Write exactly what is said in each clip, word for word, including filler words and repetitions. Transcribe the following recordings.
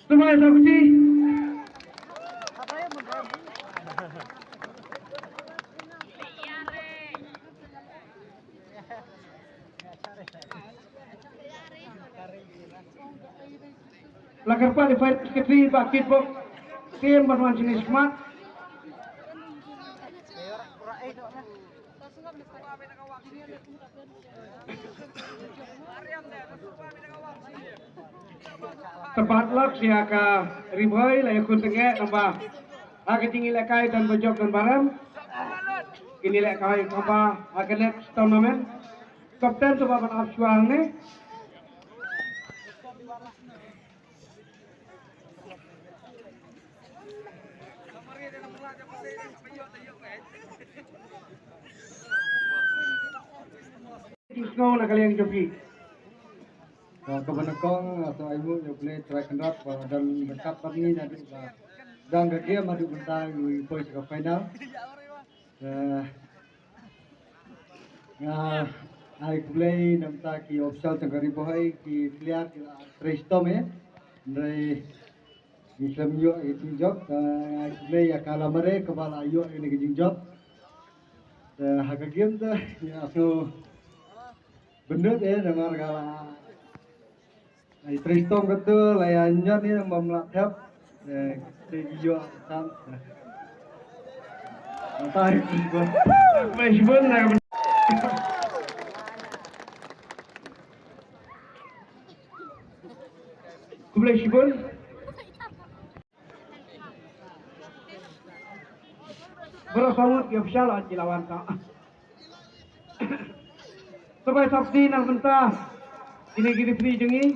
Sumai sakti. La kyrpad ïa i Vice Secretary ba kit bok team ban wan shane shakhmat. Te bad lok ïa ka Ri Bhoi la ïakhun tyngeh tang ba ha ka jingïalehkai don ba jop don ba rem. Kin ïalehkai tang ba ha ka next tournament. Kapten to ba ban ap shuwa hangne. Jingkyrkhu na ka liang jong phi. Ka, kaba nyngkong, ah, to ai nguh ïa U Blei Trai Kynrad ba don ryngkat bad ngi naduh ba dang ka game haduh mynta ngi poi sha ka final. Eh, nga ai khublei na bynta ki official jong ka Ri Bhoi, ki player ki la trei shitom eh. Hynrei ngi khlem ïoh ïa ka jingjop, eh, nga ai khublei ïa ka Lamare kaba la ïoh ïa ka jingjop. Eh, ha ka game te ïa sngew bynnud eh namar ka la Ai, trei shitom kato, la ïa ñion ïa bym lah thep. Eh, te ïoh tam. Matai. Khublei shibun na. Khublei shibun. Baroh sawut ki official ki la wan ka. Sawbai sawti na ka bynta kine ki referee jong ngi.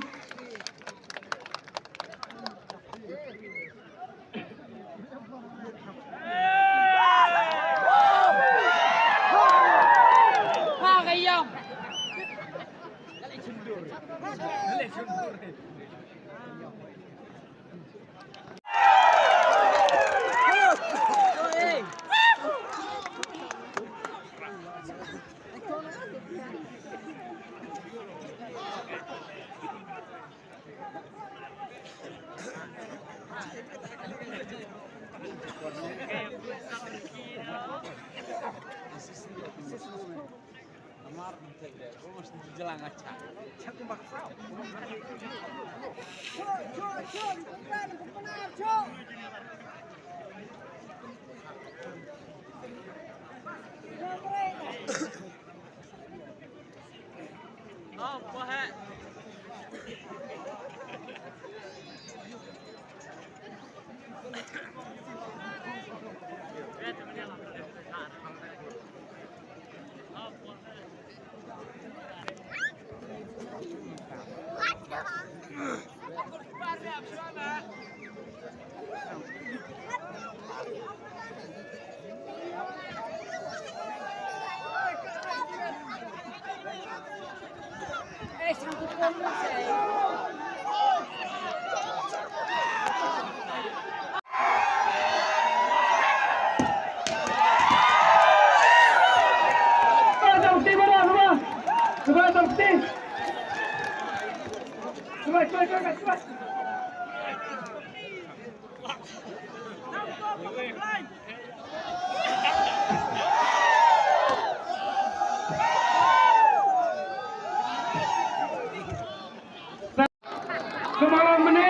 Kumba long mynne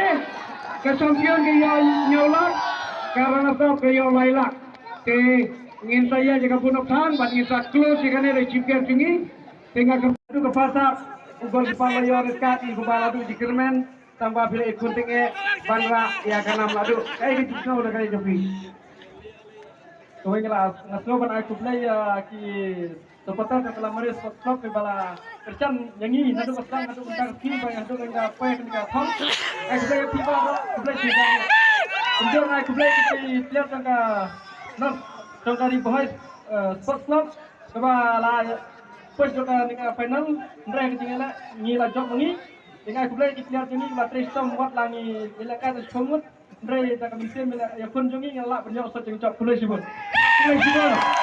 ka champion ka ïoh hynñiew lak, ka runners up ka ïoh lai lak. Te ngin sa ïaid ïa ka vote of thanks bad ngin sa close ïa kane da i chief guest jong ngi. Te nga kyrpad ïa u Pastor, u goalkeeper la ïoh red card, ïa u ba la duh jingkyrmen, tang ba phi la ïakhun tyngeh ban rah ïa ka nam la duh. Kaei ka jingsngew na ka jong phi? Kawei nga la, nga sngew ban ai khublei ïa ki supporter ka Lamare Sports Club kiba la kyrshan ïa ngi naduh ba sdang haduh mynta ka sngi ba haduh ka poi kane ka thong. Ai khublei ïa phi baroh, khublei ïa phi baroh. Kumjuh ai khublei ïa ki player jong ka North, jong ka Ri Bhoi, eh, Sports Club kiba la poi sha kane ka final. Hynrei ka jingïaleh ngi la jop ma ngi. Te nga ai khublei ïa ki player jong ngi kiba trei shitom wat la ngi ïalehkai da shiphew ngut. Hynrei da ka mynsiem ïa, ïakhun jong ngi ngi la lah ban ïoh sa jingjop. Khublei shibun. Khublei shibun.